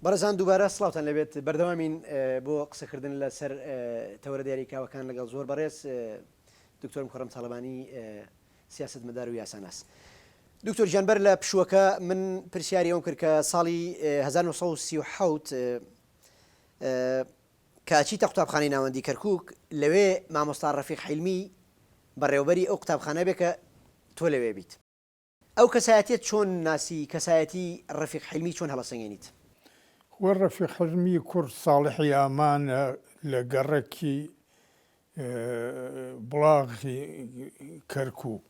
بەڕێزان دووبارە سڵاوتان لێبێت بەردەوامین بۆ قسەکردن لەسەر تەوەرە دیاریکراوەکان لەگەڵ زۆر بەڕێز دکتۆر مکەڕەم تاڵەبانی سیاسەتمەدار و یاساناس. دکتۆر گیان بەر لە پشووەکە من پرسیاری ئەوم کرد کە ساڵی 1937 کە ئەچیتە قوتابخانەی ناوەندی کەرکوک لەوێ مامۆستا ڕەفیق حیلمی بەڕێوەبەری ئەو قوتابخانە بێ کە تۆ لەوێ بیت. ئەو کەسایەتیەت چۆن ناسی، کەسایەتی ڕەفیق حیلمی چۆن هەڵەسەنگێنیت؟ خۆ ڕەفیق حیلمی کوڕ ساڵحی ئامانە لە گەڕەکی بڵاغی کەرکوک.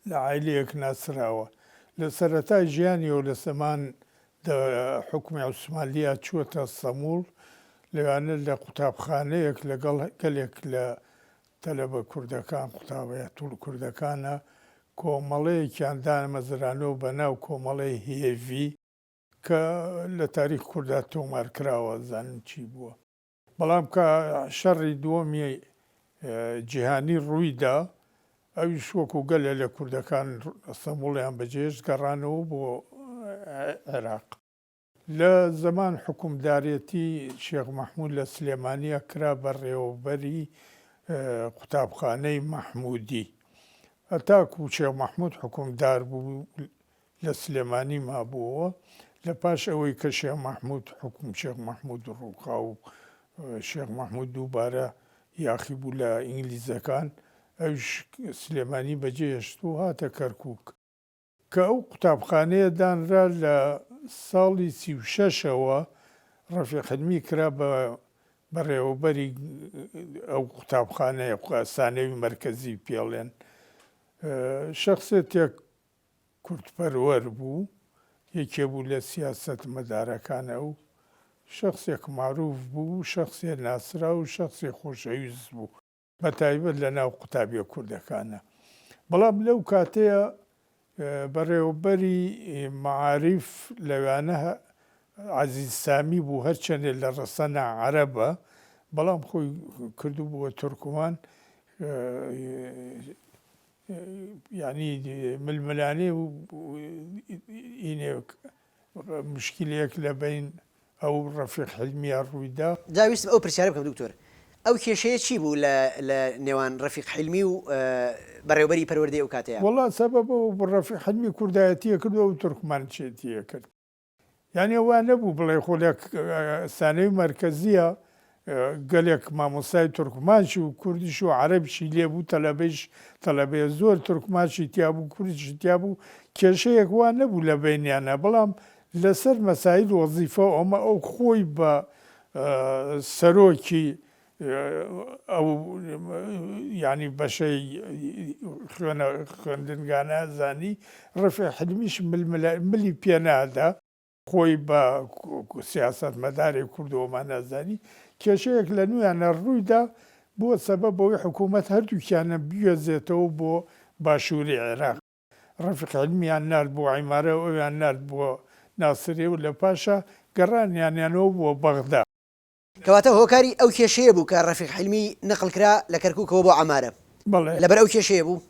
لە عایلەیەک ناسراوە. لە سەرەتای ژیانیەوە لە زەمان دە حوکمی عوسمانلییا چووەتە ئەستەموڵ، لەوانە لە قوتابخانەیەک لەگەڵ گەلێک لە تەلەبە کوردەکان، قوتابیە کوردەکانە، کۆمەڵەیەکیان دامەزرانەوە بە ناو کۆمەڵەی هێڤی کە لە تاریخ کوردا تۆمار کراوە زانم چی بووە. بەڵام کە شەڕی دووەمی جیهانی ڕووی دا، ئەویش وەکوو گەلێ لە کوردەکان ئەستەموڵیان بەجێهێشت گەڕانەوە بۆ عێراق. لە زەمان حوکمدارێتی شێخ مەحموود لە سلێمانییە کرا بە ڕێوەبەری قوتابخانەی مەحموودی. هەتاکوو شێخ مەحموود حوکمدار بوو لە سلێمانی مابووەوە، لە پاش ئەوەی کە شێخ مەحموود حوکم شێخ مەحموود ڕووخا و شێخ مەحموود دووبارە یاخی بوو لە ئینگلیزەکان، ئەویش سلێمانی بەجێهێشت و هاتە کەرکووک. کە ئەو قوتابخانەیە دانرا لە ساڵی 36 ەوە ڕەفیق حلمی کرا بە بەڕێوەبەری ئەو قوتابخانەیە، سانەوی مەرکەزی پێڵێن. شەخسێتێک کوردپەروەر بوو، یەکێ بوو لە سیاسەتمەدارەکان ئەو، شەخسێک مەعروف بوو، شەخسێ ناسراو و شەخسێ خۆشەویست بوو، بە تایبەت لە ناو قوتابیە کوردەکانا. بەڵام لەو کاتەیا بەڕێوەبەری مەعاریف لەوانە عەزیز سامی بوو، هەرچەندێ لە ڕەسەنا عەرەبە، بەڵام خۆی کردبووە تورکمان، یانی ململانێ و ئینێک مشکیلەیەک لە بەین ئەو ڕەفیق حیلمیە ڕوویدا. جا ویستم ئەو پرسیارە بکەم دکتۆر ئەو کێشەیە چی بوو لە لە نێوان ڕەفیق حیلمی و بەڕێوبەری پەروەردەی ئەو کاتەیا؟ وەڵا سەبەب ئەوە بوو ڕەفیق حیلمی کوردایەتیە کرد و ئەو تورکمانچێتیە کرد. یانی وا نەبوو بڵێ خۆ لە سانەوی مەرکەزیە گەلێک مامۆستای تورکمانش و کوردیش و عەرەبیشی لێ بوو تەلەبەیش تەلەبەیە زۆر تورکمانشی تیا بوو کوردیشی تیا بوو کێشەیەک وا نەبوو لە بەینیانا بەڵام لەسەر مەسایل وەزیفە و ئەمە ئەو خۆی بە سەرۆکی ئەو یانی بەشەی خوێنە خوێندنگانە زانی ڕفع حلمیش ملی پێ نادا خۆی بە سیاسەتمەدارێ کوردەوەمان نازانی کێشەیەک لە نویانە ڕوویدا بووە سەبەب بەوەی حکوومەت هەردووکیانە بگوێزێتەوە بۆ باشووری عێراق ڕەفیق حیلمیان نارد بۆ عیمارە و ئەویان نارد بۆ ناسریە و لە پاشا گەڕانیانیانەوە بۆ بەغدا. کەواتە هۆکاری ئەو کێشەیە بوو کە ڕەفیق حیلمی نەقل کرا لە کەرکوکەوە بۆ عەمارە؟ بەڵێ. لەبەر ئەو کێشەیە بوو؟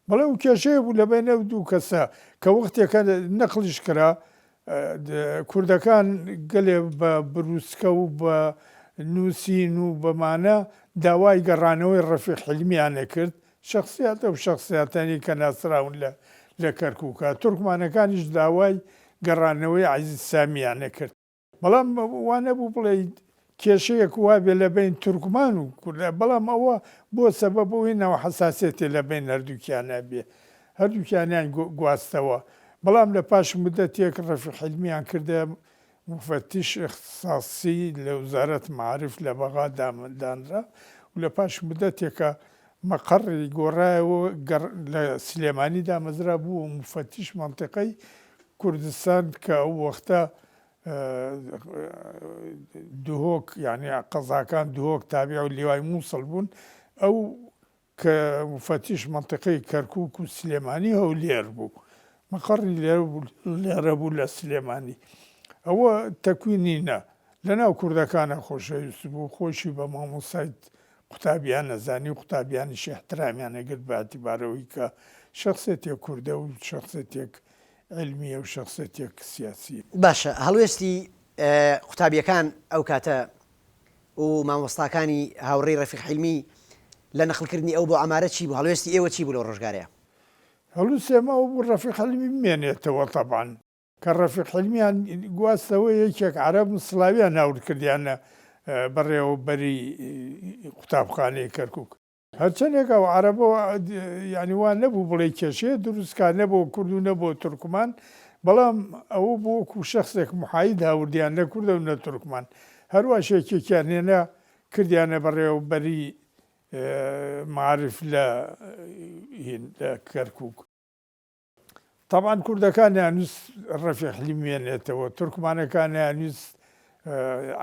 بەڵێ ئەو کێشەیە بوو لەبەین ئەو دوو کەسە کە وەختێکە نەقلیش کرا کوردەکان گەلێ بە بروسکە و بە نووسین و بەمانە داوای گەڕانەوەی ڕەفیق حیلمیان ئەکرد، شەخسیات ئەو شەخسیاتانەی کە ناسراون لە لە کەرکوکا، تورکمانەکانیش داوای گەڕانەوەی عەزیز سامیان ئەکرد. بەڵام وا نەبوو بڵێیت کێشەیەک وابێ لە بەین تورکمان و کوردا، بەڵام ئەوە بۆ سەبەب ئەوەی ناو حەساسیەتێ لە بەین هەردووکیانا بێ هەردووکیانیان گواستەوە، بەڵام لە پاش مودەتێک ڕەفیق حیلمیان کردە موفەتیش ئیختساسی لە وزارەت مەعاریف لە بەغا دانرا و لە پاش مودەتێکا مەقەڕی گۆڕایەوە گەڕ لە سلێمانی دامەزرا بوو موفەتیش مەنتیقەی کوردستان کە ئەو وەختە دهۆک یانی قەزاکان دهۆک تابع و لیوای موسڵ بوون ئەو کە موفەتیش مەنتیقەی کەرکوک و سلێمانی هەولێر بوو مەقەڕی لێرە بوو لە سلێمانی ئەوە تەکوینی نا لەناو کوردەکانە خۆشەویست بوو خۆشی بە مامۆستای قوتابیان ئەزانی و قوتابیانیش ئیحترامیان ئەگرت بە ئیعتیبارەوەی کە شەخسێتێک کوردە و شەخسێتێک. عیلمیە و شەخسیەتێک سیاسیە. باشە هەڵوێستی قوتابیەکان ئەو کاتە و مامۆستاکانی هاوڕێی ڕەفیق حیلمی لە نەقل کردنی ئەو بۆ عەمارە چی بوو؟ هەڵوێستی ئێوە چی بوو لەو ڕۆژگارەیا؟ هەڵویستی ئێمە ئەوە بوو ڕەفیق حیلمی بمێنێتەوە تەبعەن کە ڕەفیق حیلمیان گواستەوە یەکێک عەرەب سڵاویان هاورد کردیانە بەڕێوەبەری قوتابخانەی کەرکوک. هەرچەندێک ئەو عەرەبە یانی وا نەبوو بڵێی کێشەیە دروست کا نە بۆ کورد و نە بۆ تورکمان، بەڵام ئەوە بوو وەکوو شەخسێک محاید هاوردیان نە کوردە و نە تورکمان. هەرواش یەکێکیان هێنا کردیانە بەڕێوەبەری مەعارف لە هین لە کەرکووک. تەبعەن کوردەکان نەیانویست ڕەفیق حلیم بمێنێتەوە، تورکمانەکان نەیانویست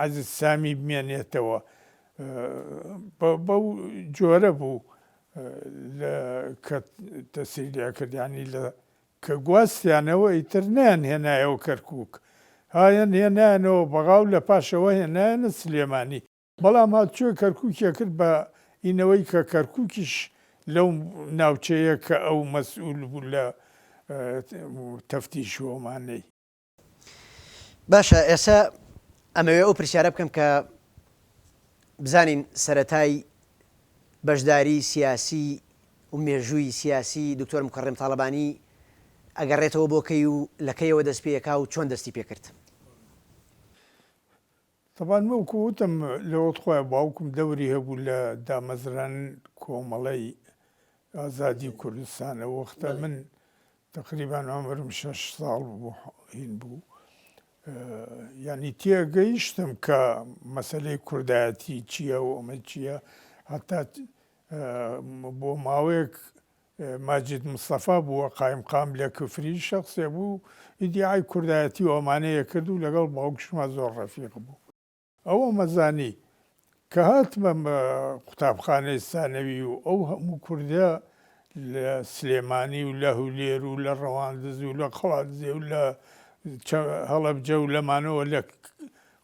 عەزیز سامی بمێنێتەوە. بەو جۆرە بوو لە کە تەسیری لێ کرد یانی لە کە گواستیانەوە ئیتر نەیان هێنایەوە کەرکووک. هایان هێنایانەوە بەغا و لە پاشەوە هێنایانە سلێمانی. بەڵام هاتوچۆی کەرکوکیە کرد بە ینەوەی کە کەرکوکیش لەو ناوچەیە کە ئەو مەسئول بوو لە تەفتیش و ئەمانەی. باشە ئێسە ئەمەوێ ئەو پرسیارە بکەم کە بزانین سەرەتای بەشداری سیاسی و مێژووی سیاسی دکتۆر مکەڕەم تاڵەبانی ئەگەڕێتەوە بۆ کەی و لە کەیەوە دەست پێ ئەکا و چۆن دەستی پێ کرد؟ تەبعەن وەکو وتم لەوەت خۆیان باوکم دەوری هەبوو لە دامەزرانن کۆمەڵەی ئازادی کوردستان ئەو وەختە من تقریبان عمرم شەش ساڵ بوو هین بوو یعنی تێگەیشتم کە مەسلەی کوردایەتی چییە و ئەمە چییە هەتا بۆ ماوەیەک ماجید مستەفا بووە قایمقام لە کفری، شەخسێ بوو ئیدیعای کوردایەتی و ئەمانەیە کرد و لەگەڵ باوکیشما زۆر ڕەفیق بوو. ئەوەمە زانی کە هاتمە قوتابخانەی سانەوی و ئەو هەموو کوردە لە سلێمانی و لە هولێر و لە ڕەواندز و لە قەڵادزێ و لە هەڵەبجە و لەمانەوە لە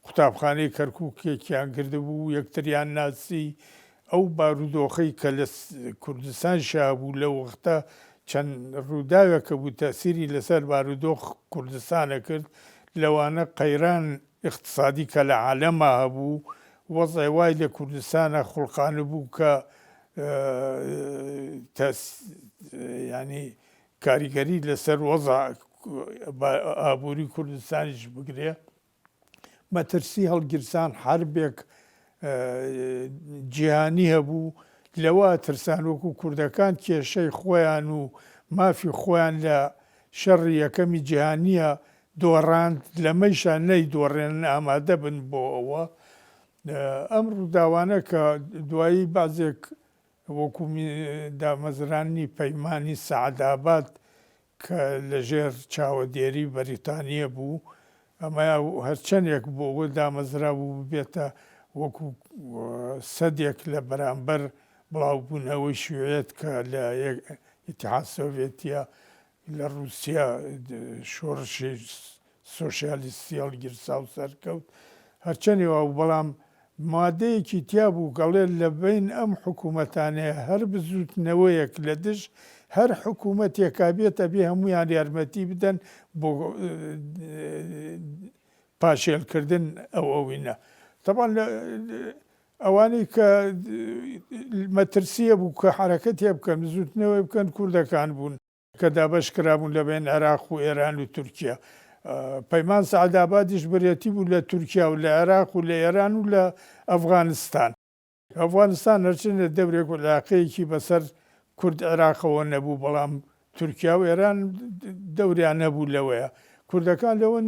قوتابخانەی کەرکوک یەکیان کردبوو و یەکتریان ناسی، ئەو بارودۆخەی کە لە کوردستان شا بوو لەو وەختە چەند ڕووداوێک هەبوو تەئسیری لەسەر بارودۆخ کوردستان ئەکرد، لەوانە قەیران ئیقتسادی کە لە عالەما هەبوو، وەزعێ وای لە کوردستانا خوڵقانبوو کە تەس یانی کاریگەری لەسەر وەزع ئابووری کوردستانیش بگرێ. مەترسی هەڵگیرسان حەربێک جیهانی هەبوو، لەوە ئەترسان وەکو کوردەکان کێشەی خۆیان و مافی خۆیان لە شەڕی یەکەمی جیهانییە دۆڕاند، لەمەیشا نەیدۆڕێنن ئامادە بن بۆ ئەوە. ئەم ڕووداوانە کە دوایی بەعزێک وەکو دامەزراننی پەیمانی سەعدئاباد کە لە ژێر چاوەدێری بەریتانییە بوو، ئەمە هەرچەندێک بۆ ئەوە دامەزرابوو ببێتە وەکو سەدێک لە بەرامبەر بڵاوبوونەوەی شیوعیەت کە لە ئیتیحاد سۆڤێتیە لە ڕووسیا شۆڕشی سۆشیالیستی هەڵگیرسا و سەرکەوت، هەرچەندی وابوو بەڵام مادەیەکی تیا بوو گەڵێ لە بەین ئەم حکوومەتانەیە هەر بزووتنەوەیەک لە دژ هەر حکوومەتێکا بێت ئەبێ هەموویان یارمەتی بدەن بۆ پاشێل کردن ئەو ئەوینە تەبعەن لە ئەوانەی کە مەترسیە بوو کە حەرەکەتێ بکەن بزووتنەوەی بکەن کوردەکان بوون. کە دابەش کرابوون لە بەین عێراق و ئێران و تورکیا. پەیمان سەعدئابادیش برێتی بوو لە تورکیا و لە عێراق و لە ئێران و لە ئەفغانستان. ئەفغانستان هەرچەندە دەورێک و عیلاقەیەکی بەسەر کورد عێراقەوە نەبوو، بەڵام تورکیا و ئێران دەوریان هەبوو لەوەیا. کوردەکان لەوە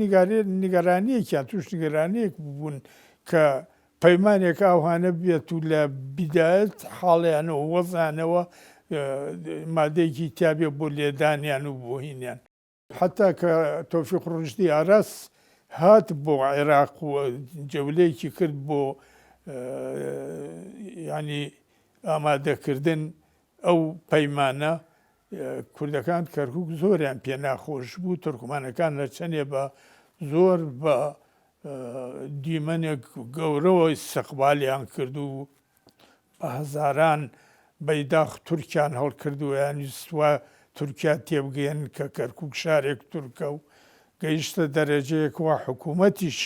نیگەرانییەکیان تووش نیگەرانییەک بوون کە پەیمانێک ئاوها نەبێت و لە بیدایەت حاڵیانەوە وەزعیانەوە مادەیەکی تیابێ بۆ لێدانیان و بۆ هینیان. حەتا کە تۆفیق ڕوشدی ئاراس هات بۆ عێراق و جەولەیەکی کرد بۆ یانی ئامادەکردن ئەو پەیمانە، کوردەکان کەرکوک زۆریان پێ ناخۆش بوو، تورکمانەکان هەرچەندێ بە زۆر بە دیمەنێک گەورەوە ئیستقبالیان کرد و بە هەزاران بەیداخ تورکیان هەڵکرد و یان ویستوە تورکیا تێبگەیەنن کە کەرکوک شارێک تورکە و گەیشتە دەرەجەیەک وا حکوومەتیش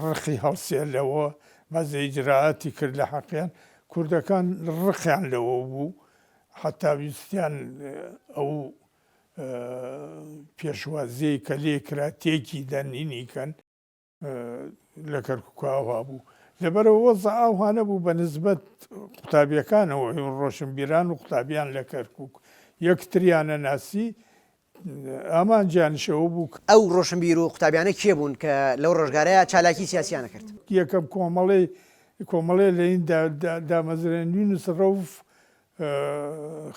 ڕقی هەڵسێ لەوە، بەعزێ ئیجرائاتی کرد لە حەقیان، کوردەکان ڕقیان لەوە بوو، حەتا ویستیان ئەو پێشوازیەی کە لێ کرا تێکی دەن هینی کەن. لە کەرکوک ئاوها بوو. لەبەرئەوە وەزع ئاوها نەبوو بە نسبەت قوتابیەکانەوە، ڕۆشنبیران و قوتابیان لە کەرکوک یەکتریان ئەناسی، ئامانجیانیش ئەوە بوو کە. ئەو ڕۆشنبیر و قوتابیانە کێ بوون کە لەو ڕۆژگارەیا چالاکی سیاسییان ئەکرد؟ یەکەم کۆمەڵەی کۆمەڵەی لە هیند دامەزرێن، یونس ڕەوف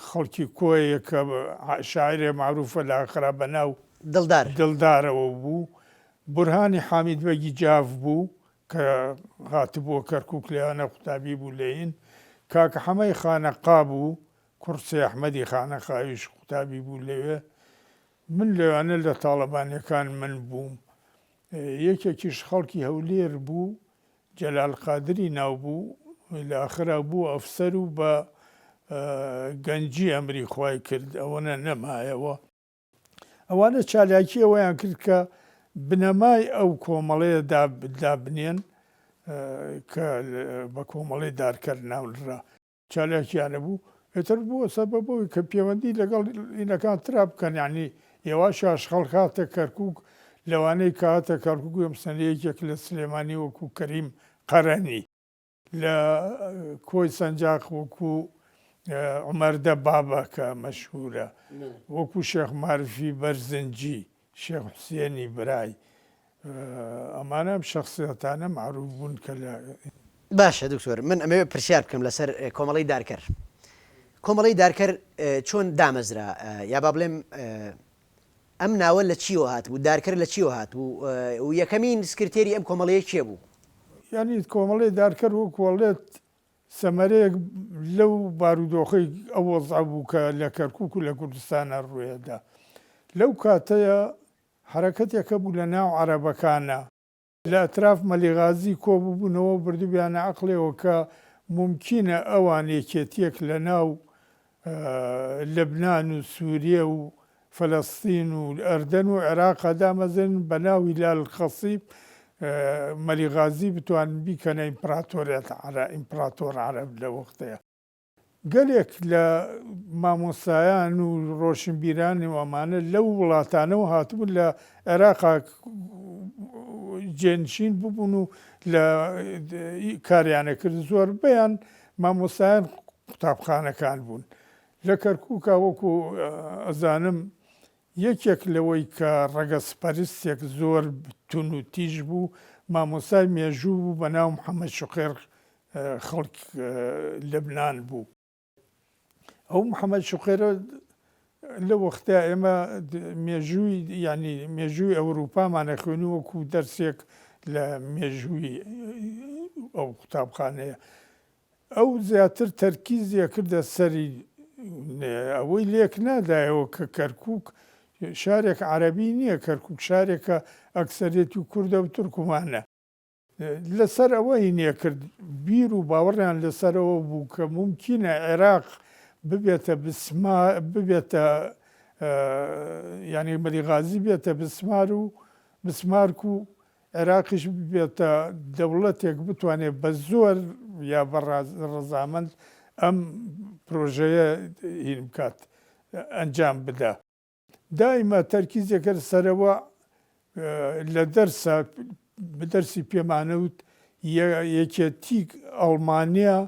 خەڵکی کۆیە کە شاعیرێ مەعروفە لە ئاخرا بە ناو. دڵدار. دڵدارەوە بوو. بورهانی حامید بەگی جاف بوو کە هاتبووە کەرکووک لەوانە قوتابی بوو لە هیند. کاک حەمەی خانەقا بوو کوڕ سەی ئەحمەدی خانەقاویش قوتابی بوو لەوێ. من لەوانە لە تاڵەبانیەکان من بووم. یەکێکیش خەڵکی هەولێر بوو جەلال قادری ناو بوو لە ئاخرا بووە ئەفسەر و بە گەنجی ئەمری خوای کرد ئەوەنە نەمایەوە. ئەوانە چالاکی ئەوەیان کرد کە بنەمای ئەو کۆمەڵەیە دابنێن کە بە کۆمەڵەی دارکەر ناونرا. چالاکیانە بوو ئیتر بووە سەبەب بەوەی کە پێوەندی لەگەڵ ئینەکان ترا بکەن یانی یەواش یەواش خەڵک هاتە کەرکوک لەوانەی کە هاتە کەرکوک گوێم سەنە یەکێک لە سلێمانی وەکوو کەریم قەرەنی لە کۆی سەنجاق وەکوو عومەر دەبابە کە مەشهوورە وەکوو شێخ مارفی بەرزنجی شێخ حوسێنی برای ئەمانە ئەم شەخسیەتانە مەعروف بوون کە لە. باشە دکتۆر من ئەمەوێ پرسیار بکەم لەسەر کۆمەڵەی دارکەر کۆمەڵەی دارکەر چۆن دامەزرا یا با بڵێم ئەم ناوە لە چیەوە هاتبوو دارکەر لە چیەوە هاتبوو و یەکەمین سکرتێری ئەم کۆمەڵەیە کێ بوو؟ یانی کۆمەڵەی دارکەر وەکو ئەڵێت سەمەرەیەک لەو بارودۆخەی ئەو وەزعە بوو کە لە کەرکوک و لە کوردستانا ڕوویدا. لەو کاتەیا حەرەکەتێک هەبوو لە ناو عەرەبەکانا، لە ئەتراف مەلیغازی کۆ ببوونەوە و بردبیانە عەقڵێوە کە مومکینە ئەوان یەکێتییەک لە ناو لبنان و سوریە و فەلەستین و ئەردەن و عێراقا دامەزرێنن بە ناو هیلال الخصیب مەلیغازی بتوانن بیکەنە ئیمپراتۆریەت ئیمپراتۆر عەرەب لە وەختەیا. گەلێک لە مامۆستایان و ڕۆشنبیران و ئەمانە لەو وڵاتانەوە هاتبوون لە عێراقا جێنشین ببوون و لە کاریانە کرد زۆربەیان مامۆستایان قوتابخانەکان بوون لە کەرکووکا وەکو ئەزانم یەکێک لەوەی کە ڕەگەزپەرستێک زۆر تون و تیژ بوو مامۆستای مێژوو بوو بە ناو محەمەد شوقێر خەڵک لبنان بوو. ئەو محەمەد شوقێرە لەو وەختە ئێمە مێژووی یانی مێژووی ئەوروپامان ئەخوێنی وەکوو دەرسێک لە مێژووی ئەو قوتابخانەیە. ئەو زیاتر تەرکیزی ئەکردە سەری ئەوەی لێک نادایەوە کە کەرکوک شارێک عەرەبی نییە، کەرکوک شارێکە ئەکسەریەتی کوردە و تورکمانە. لەسەر ئەوە هینیە کرد، بیر و باوەڕیان لەسەر ئەوە بوو کە مومکینە عێراق ببێتە بسما ببێتە یانی مەلیغازی بێتە بسمار و بسمارک و عێراقیش ببێتە دەوڵەتێک بتوانێت بە زۆر یا بە ڕەزامەند ئەم پرۆژەیە هین بکات ئەنجام بدا. دایمە تەرکیزێکەر سەرەوە لە دەرسە دەرسی پێمانەوت یەکێتی ئەڵمانیا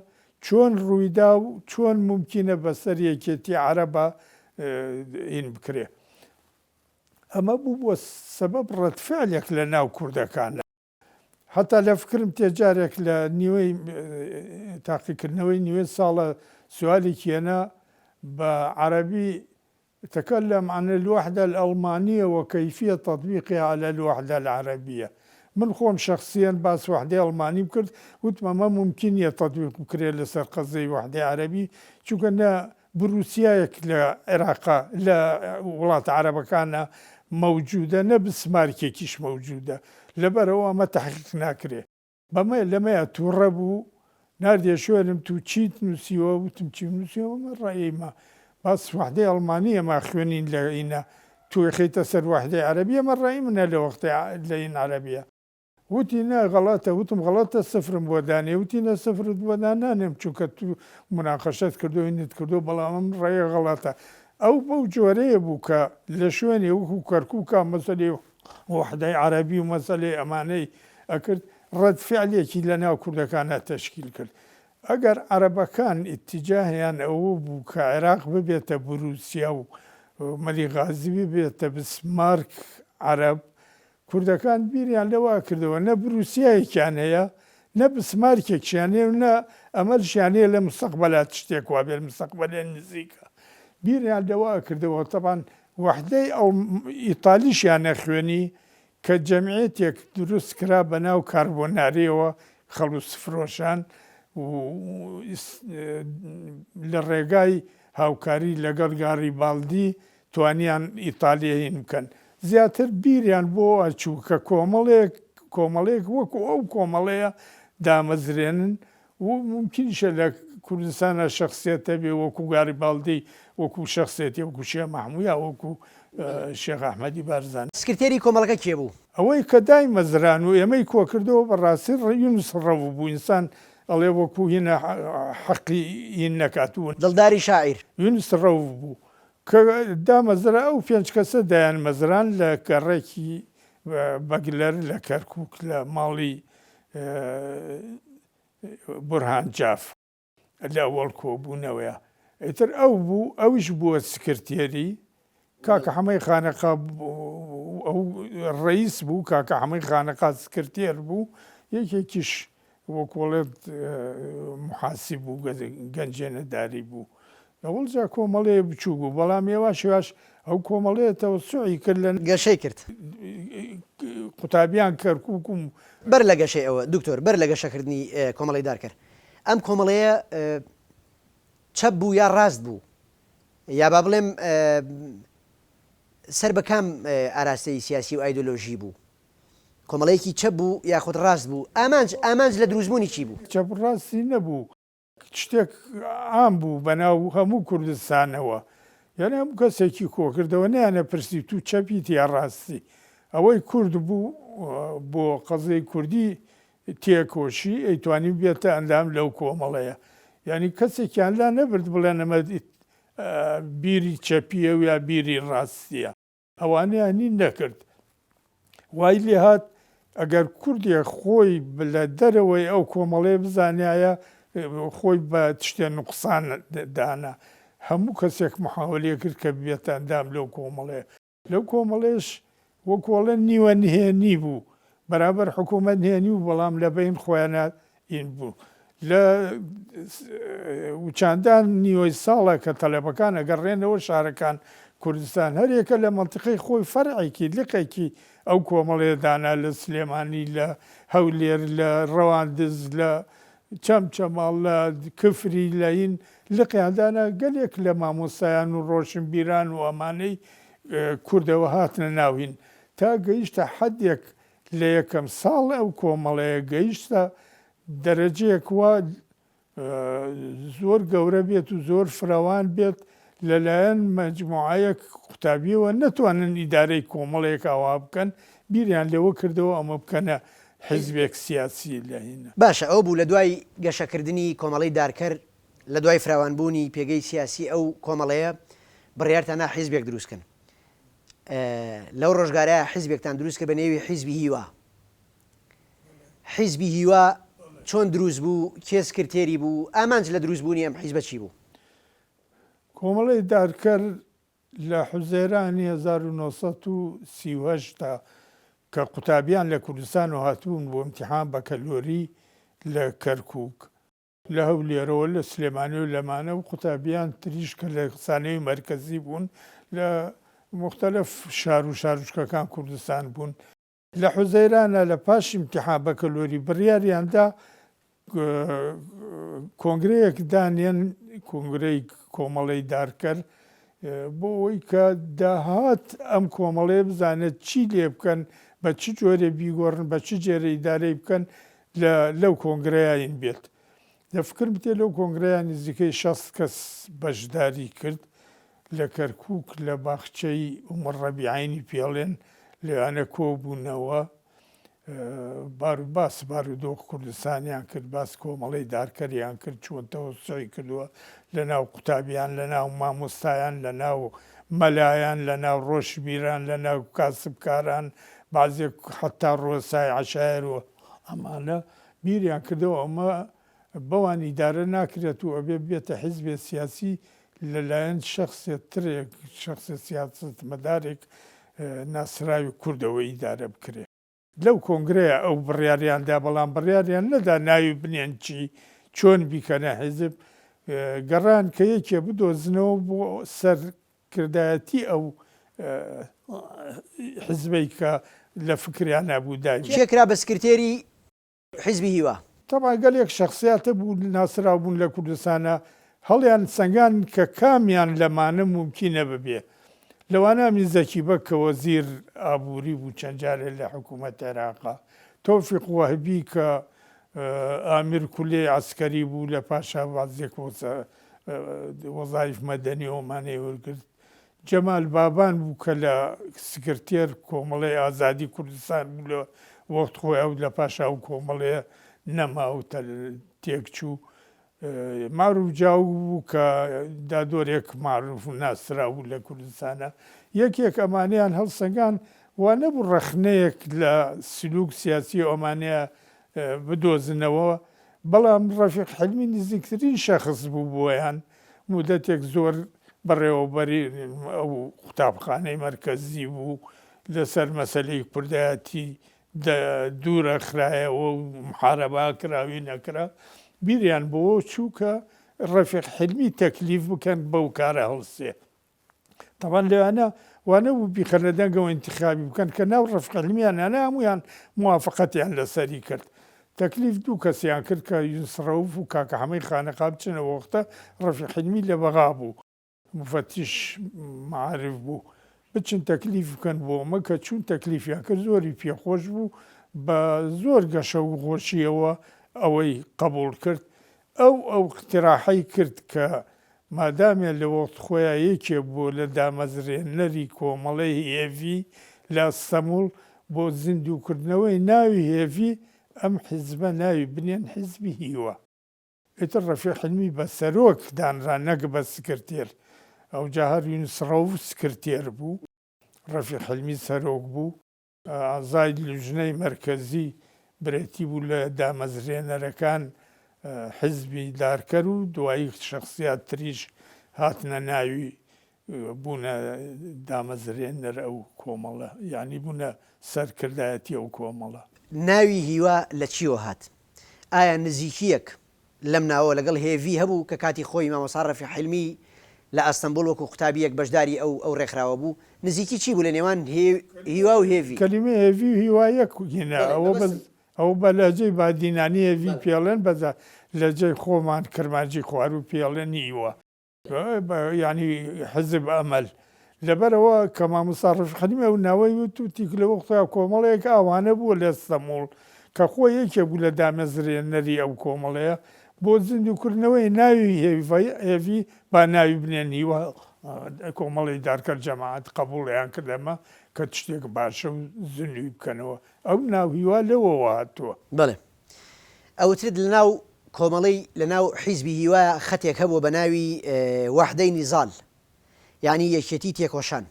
چۆن ڕوویدا و چۆن مومکینە بەسەر یەکێتی عەرەبا هین بکرێ. ئەمە بوو بۆ سەبەب ڕەد فعلێک لە ناو کوردەکانا. حەتا لە فکرم تێ جارێک لە نیوەی تاقیکردنەوەی نیوەی ساڵە سوالێکی هێنا بە عەرەبی تکلم عن الوحدە الالمانیە وکیفیە تطبیقها علی الوحدە العربیە من خۆم شەخسیەن باس وحدەی ئەڵمانیم کرد وتم ئەمە مومکین نیە تطبیق بکرێت لەسەر قەزیەی وحدەی عەرەبی چونکە نە بروسیایەک لە عێراقا لە وڵاتە عەرەبەکانا مەوجودە نە بسمارکێکیش مەوجودە لەبەرئەوە ئەمە تەحقیق ناکرێ. بەمە لەمەیا توڕە بوو ناردیە شوێنم تو چیت نوسیوە وتم چیم نوسیوە ئەمە ڕەئیمە. باس وەحدەی ئەڵمانی ئەمە خوێنین لە ئینە تو ئەخەیتە سەر وەحدەی عەرەبی ئەمە ڕەئی منە لە وەختەی لە ئین عەرەبیە. وتی نا غەڵەتە، وتم غەڵەتە سفرم بۆ دانێ، وتی نە سفرت بۆ دانانێم چونکە تو موناقەشەت کردو ئینت کردو بەڵام ئەم ڕەیە غەڵەتە. ئەو بەو جۆرەیە بوو کە لە شوێنێ وەکو کەرکوکا مەسەلەی وەحدەی عەرەبی و مەسەلەی ئەمانەی ئەکرد ڕەد فعلێکی لە ناو کوردەکانا تەشکیل کرد. ئەگەر عەرەبەکان ئیتیجاهیان ئەوە بوو کە عێراق ببێتە بروسیا و مەلیک غازی ببێتە بسمارک عەرەب، کوردەکان بیریان لەوە ئەکردەوە نە بروسیایەکیان هەیە، نە بسمارکێکیان هەیە و نە ئەمەلشیان هەیە لە مستەقبەلا شتێک وا بێت، مستەقبەلێ نزیکە. بیریان لەوە ئەکردەوە تەبعەن وەحدەی ئیتالیشیان ئەخوێنی کە جەمعیەتێک دروست کرا بە ناو کاربۆناریەوە خەڵوز فرۆشان و لە ڕێگای هاوکاری لەگەڵ گاریبالدی توانیان ئیتالیە هین بکەن زیاتر بیریان بۆ ئەچوو کە کۆمەڵێک کۆمەڵێک وەکو ئەو کۆمەڵەیە دامەزرێنن و مومکینیشە لە کوردستانا شەخسیەت هەبێ وەکو گاریبالدی وەکو شەخسێتی وەکو شێخ مەحموو یا وەکو شێخ ئەحمەدی بارزانی. سکرتێری کۆمەڵەکە کێ بوو؟ ئەوەی کە دایمەزران و ئێمەی کۆکردەوە بەڕاستی یونس ڕەوف بوو ئینسان ئەڵێ وەکو هینە حەقی هین نەکات و. دڵداری شاعیر. یونس ڕەوف بوو کە دامەزرا ئەو پێنج کەسە دایانمەزران لە گەڕەکی بەگلەر لە کەرکوک لە ماڵی بورهان جاف لە ئەوەڵ کۆبوونەوەیە ئیتر ئەو بوو ئەویش بووە سکرتێری کاکە حەمەی خانەقا ئەو ڕئیس بوو کاکە حەمەی خانەقا سکرتێر بوو یەکێکیش وەکوڵێت محاسب بوو گەنجێنەداری بوو ئەوەڵ جا کۆمەڵەیە بچووک بوو بەڵام یەواش یەواش ئەو کۆمەڵەیە تەوەسوعی کرد لە. گەشەی کرد. قوتابیان کەرکوک و. بەر لە گەشەی ئەوە دکتۆر بەر لە گەشەکردنی کۆمەڵەی دارکەر ئەم کۆمەڵەیە چەپ بوو یا ڕاست بوو یا با بڵێم سەر بە کام ئاراستەی سیاسی و ئایدۆلۆژی بوو؟ کۆمەڵەیەکی چەپ بوو یاخود ڕاست بوو؟ ئامانج ئامانج لە دروستبوونی چی بوو؟ چەپ و ڕاستی نەبوو. شتێک عام بوو بەناو هەموو کوردستانەوە یانی هەموو کەسێکی کۆکردەوە نەیانەپرسی تو چەپیت یا ڕاستی ئەوەی کورد بوو بۆ قەزیەی کوردی تێکۆشی ئەیتوانی بێتە ئەندام لەو کۆمەڵەیە یانی کەسێکیان لا نەبرد بڵێن ئەمە بیری چەپیە و یا بیری ڕاستیە. ئەوانەیانی نەکرد. وای لێهات ئەگەر کوردێک خۆی لە دەرەوەی ئەو کۆمەڵەیە بزانیایە خۆی بە شتێ نوقسان دانا. هەموو کەسێک محاوەلەی کرد کە ببێتە ئەندام لەو کۆمەڵەیە. لەو کۆمەڵەیەش وەکو ئەڵێن نیوە نهێنی بوو. بەرامبەر حکوومەت نهێنی بوو بەڵام لە بەین خۆیانا ئین بوو. لە وچاندان نیوەی ساڵە کە تەلەبەکان ئەگەڕێنەوە شارەکان کوردستان هەریەکە لە مەنتیقەی خۆی فەرعێکی لقێکی ئەو کۆمەڵەیە دانا لە سلێمانی لە هەولێر لە ڕەواندز لە چەمچەماڵ لە کفری لە هین لقیان دانا گەلێک لە مامۆستایان و ڕۆشنبیران و ئەمانەی کوردەوە هاتنە ناو هین تا گەیشتە حەدێک لە یەکەم ساڵ ئەو کۆمەڵەیە گەیشتە دەرەجەیەک وا زۆر گەورە بێت و زۆر فرەوان بێت لەلایەن مەجموعەیەک قوتابیەوە نەتوانن ئیدارەی کۆمەڵێک ئاوا بکەن بیریان لەوە کردەوە ئەمە بکەنە حیزبێک سیاسی لە هینە. باشە ئەوە بوو لە دوای گەشەکردنی کۆمەڵەی دارکەر لە دوای فراوانبوونی پێگەی سیاسی ئەو کۆمەڵەیە بڕیارتان نا حیزبێک دروست کەن لەو ڕۆژگارە حیزبێکتان دروست کرد بە نێوی حیزبی هیوا حیزبی هیوا چۆن دروست بوو کێ سکرتێری بوو ئامانج لە دروست بوونی ئەم حیزبە چی بوو؟ کۆمەڵەی دارکەر لە حوزەیرانی 1938 دا کە قوتابیان لە کوردستانەوە هاتبوون بۆ ئیمتیحان بەکەلۆری لە کەرکووک، لە هەولێرەوە، لە سلێمانی و لەمانە و قوتابیان تریش کە لە سانەوی مەرکەزی بوون لە موختەلەف شار و شاروچکەکان کوردستان بوون. لە حوزەیرانە لە پاش ئیمتیحان بەکەلۆری بڕیاریان دا کۆنگرەیەک دانێن، کۆنگرەی کۆمەڵەی دارکەر، بۆ ئەوەی کە داهات ئەم کۆمەڵەیە بزانێت چی لێ بکەن، بە چ جۆرێ بیگۆڕن، بە چ جێرێ ئیدارەی بکەن، لە لەو کۆنگرەیا ین بێت. لە فکرم تێ لەو کۆنگرەیا نزیکەی 60 کەس بەشداری کرد. لە کەرکووک لە باخچەی ئومڕەبیعەینی پێڵێن لەوانە کۆبوونەوە بار باس بارودۆخ کوردستانیان کرد، باس کۆمەڵەی دارکەریان کرد چۆن تەوەسوعی کردووە لە ناو قوتابیان، لە ناو مامۆستایان، لە ناو مەلایان، لە ناو ڕۆشنبیران، لە ناو کاسبکاران، بەعزێک حەتتا ڕوەسای عەشایەر و ئەمانە بیریان کردەوە ئەمە بەوان ئیدارە ناکرێت و ئەبێ ببێتە حیزبێ سیاسی لە لایەن شەخسێ ترێک، شەخسێ سیاسەتمەدارێک ناسراوی کوردەوە ئیدارە بکرێ. لەو کۆنگرەیە ئەو بڕیاریان دا، بەڵام بڕیاریان نەدا ناوی بنێن چی، چۆن بیکەنە حیزب، گەڕان کە یەکێ بدۆزنەوە بۆ سەرکردایەتی ئەو حیزبەی کە لە فکریانا بوو داوی. کێ کرا بە سکرتێری حیزبی هیوا؟ تەبعەن گەلێک شەخسیات هەبوو ناسراو بوون لە کوردستانا، هەڵیان سەنگان کە کامیان لەمانە مومکینە ببێ. لەوانە ئەمین زەکی بەگ کە وەزیر ئابووری بوو چەند جارێ لە حکوومەت عێراقا، تۆفیق وەهبی کە ئامیر کولیەی عەسکەری بوو لە پاشا بەعزێک وەزایف مەدەنی ئەومانەی وەرگرت، جەمال بابان بوو کە لە سکرتێر کۆمەڵەی ئازادی کوردستان بوو لە وەخت خۆی ئەو لە پاشا ئەو کۆمەڵەیە نەما و تێکچوو. مەعروف جاوگ بوو کە دادۆرێک مەعروف و ناسراو بوو لە کوردستانا. یەک یەک ئەمانەیان هەڵسەنگان وا نەبوو ڕەخنەیەک لە سلوک سیاسی ئەمانەیە بدۆزنەوە، بەڵام ڕەفیق حیلمی نزیکترین شەخس بوو بۆیان، مودەتێک زۆر بەڕێوەبەری ئەو قوتابخانەی مەرکەزی بوو، لەسەر مەسەلەی کوردایەتی دوورە خرایەوە و محارەبە کرا وی نەکرا، بیریان بەوە چوو کە ڕەفیق حیلمی تەکلیف بکەن بەو کارە هەڵسێ. تەبعەن لەوانە وانەبوو بیخەنە دەنگەوە ئینتخابی بکەن کە ناو ڕەفیق حیلمیان هانا هەموویان موافەقەتیان لەسەری کرد. تەکلیف دوو کەسیان کرد کە یونس ڕەوف و کاکە حەمەی خانەقا بچنە وەختە ڕەفیق حیلمی لە بەغا بوو. موفەتیش مەعارف بوو بچن تەکلیف بکەن بۆ ئەمە کە چوون تەکلیفیان کرد زۆری پێ خۆش بوو بە زۆر گەشە و خۆشیەوە ئەوەی قەبووڵ کرد ئەو ئەو اقتراحەی کرد کە مادامێ لە وەخت خۆیا یەکێ بووە لە دامەزرێنەری کۆمەڵەی هێڤی لە ئەستەموڵ بۆ زیندوو کردنەوەی ناوی هێڤی ئەم حیزبە ناوی بنێن حیزبی هیوا. ئیتر ڕەفیق حیلمی بە سەرۆک دانرا نەک بە سکرتێر. ئەوجا هەر یونس ڕەوف سکرتێر بوو، ڕەفیق حیلمی سەرۆک بوو. ئەعزای لوجنەی مەرکەزی برێتی بوو لە دامەزرێنەرەکان حیزبی دارکەر و دوایی شەخسیات تریش هاتنە ناوی بوونە دامەزرێنەر ئەو کۆمەڵە یانی بوونە سەرکردایەتی ئەو کۆمەڵە. ناوی هیوا لە چیوە هات؟ ئایا نزیکییەک لەم ناوە لەگەڵ هێڤی هەبوو کە کاتی خۆی مامۆستا ڕەفیق حیلمی لە ئەستەنبوڵ وەکوو قوتابییەک بەشداری ئەو ئەو ڕێکخراوە بوو؟ نزیکی چی بوو لە نێوان هیوا و هێڤی؟ کەلیمەی هێڤی و هیوا یەک هینە ئەوە بەس ئەوە بە لەهجەی بادینانی هێڤی پێڵێن بەس لەهجەی خۆمان کرمانجی خواروو پێڵێن هیوا. یانی حزب ئەمەل. لەبەرئەوە کە مامۆستا ڕەفیق حەلیمی ئەو ناوەی وت وتی لە وەختیا کۆمەڵەیەک ئاوانە بووە لە ئەستەموڵ کە خۆی یەکێ بوو لە دامەزرێنەری ئەو کۆمەڵەیە بۆ زیندووکردنەوەی ناوی هێڤی با ناوی بنێن هیوا کۆمەڵەی دارکەر جەماعەت قەبووڵیان کرد ئەمە کە شتێک باشە و زیندووی بکەنەوە ئەو ناو هیوا لەوەوە هاتووە. بەڵێ ئەوترێت لە ناو کۆمەڵەی لە ناو حیزبی هیوا خەتێک هەبووە بە ناوی وەحدەی نیزال یانی یەکێتی تێکۆشان.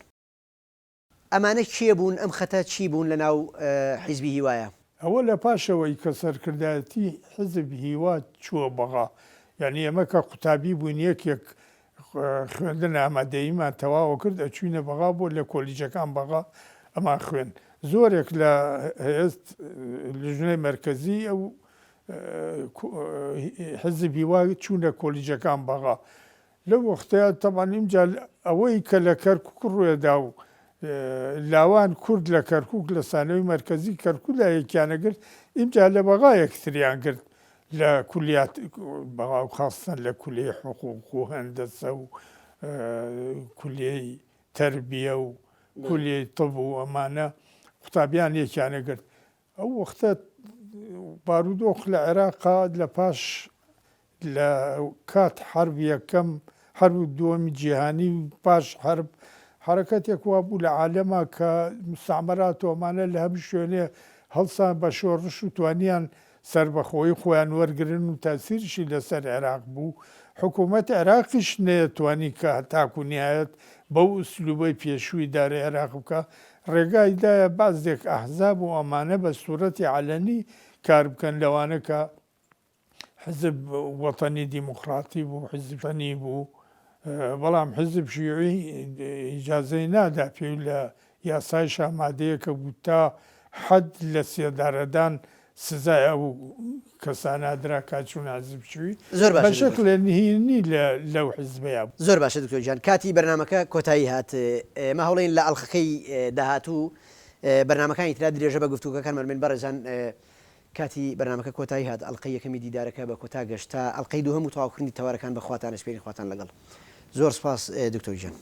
ئەمانە کێ بوون ئەم خەتە چی بوون لە ناو حیزبی هیوایا؟ ئەوە لە پاشەوەی کە سەرکردایەتی حیزب هیوا چووە بەغا یانی ئێمە کە قوتابی بووین یەکێک خوێندن ئامادەییمان تەواوە کرد ئەچوینە بەغا بۆ لە کۆلیجەکان بەغا ئەمان خوێن زۆرێک لە هێست لژنەی مەرکەزی ئەو حزبی وا چوونە کۆلیجەکان بەغا لەو وەختەیە تەبعەن ئینجا ئەوەی کە لە کەرکوک ڕوێدا و لاوان کورد لە کەرکوک لە سانەوەی مەرکەزی کەرکوکدا یەکیانە گرت ئینجا لە بەغا یەکتریان گرت لە کولیات بەغا و خاستەن لە کولیەی حقوق و هەندەسە و کولیەی تەربیە و کولیەی طب و ئەمانە قوتابیان یەکیانە گرت ئەو وەختە بارودۆخ لە عێراقا لە پاش لە کات حەرب یەکەم. حەرب دووەمی جیهانی و پاش حەرب حەرەکەتێک وا بوو لە عالەما کە مستعمرات و ئەمانە لە هەموو شوێنێ هەڵسان بە شۆڕش و توانیان سەربەخۆیی خۆیان وەرگرن و تاسیریشی لەسەر عێراق بوو، حکوومەت عێراقیش نەیەتوانی کە هەتاکوو نیهایەت بەو ئوسلووبەی پێشوو ئیدارەی عێراق بکا، ڕێگای دایە بەعزێک ئەحزاب و ئەمانە بە سوورەتی عەلەنی کار بکەن لەوانە کە حزب وەتەنی دیموکڕاتی بوو، حزب وەتەنی بوو، بەڵام حزب شیوعی ئیجازەی نادا پێی لە یاسایشا مادەیەکە بوو تا حەد لە سێدارەدان سزای ئەو کەسانە درا کە چوونە حزب شیوعی زۆر بە باشە دکتۆر. شکلێ نهینی لە لەو حزبەیا بوو. زۆر باشە دکتۆر گیان کاتی بەرنامەکە کۆتایی هات ئێمە هەوڵین لە ئەڵقەکەی داهاتوو بەرنامەکانی ترا درێژە بە گفتوگۆکانمان بن بەڕێزان کاتی بەرنامەکە کۆتایی هات ئەڵقەی یەکەمی دیدارەکە بە کۆتا گەشت تا ئەڵقەی دووهەم و تەواوکردنی تەوارەکان بە خواتان ئەسپێرین خواتان لەگەڵ زۆر سوپاس دکتۆر گیان.